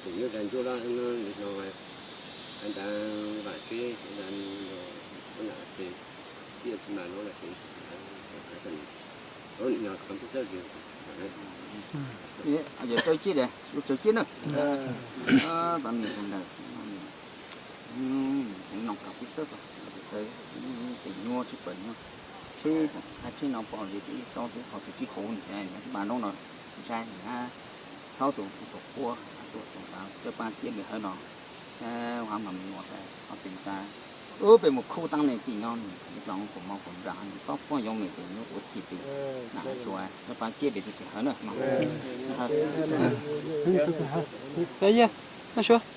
Tus nyuj zag ntsuab los no, nta vam teb nta ub nam ces tij mas no los ces, ub nim no qhov pib xab ces tsaws ciaj, tsaws ciaj na. Tau nim ntawd, heev no qhov pib xab tau tes nyuaj tsis pawg nyuaj, tsheb hab tsheb no pom li tib tau tib qhov tus tsis huv nim no tsis mas no no, ntshai nim no thaub tus tus quab tuaj tus ntawd coj pab ciaj li hawv no. Ua mas mus ua tas qhov tes tas ub peb mus khub taab le txim no nws los kuv mo kuv nra nws tob pob yoov me tes nyuaj ua txhim tes na tsuas coj pab ciaj li tus txiv hawv na.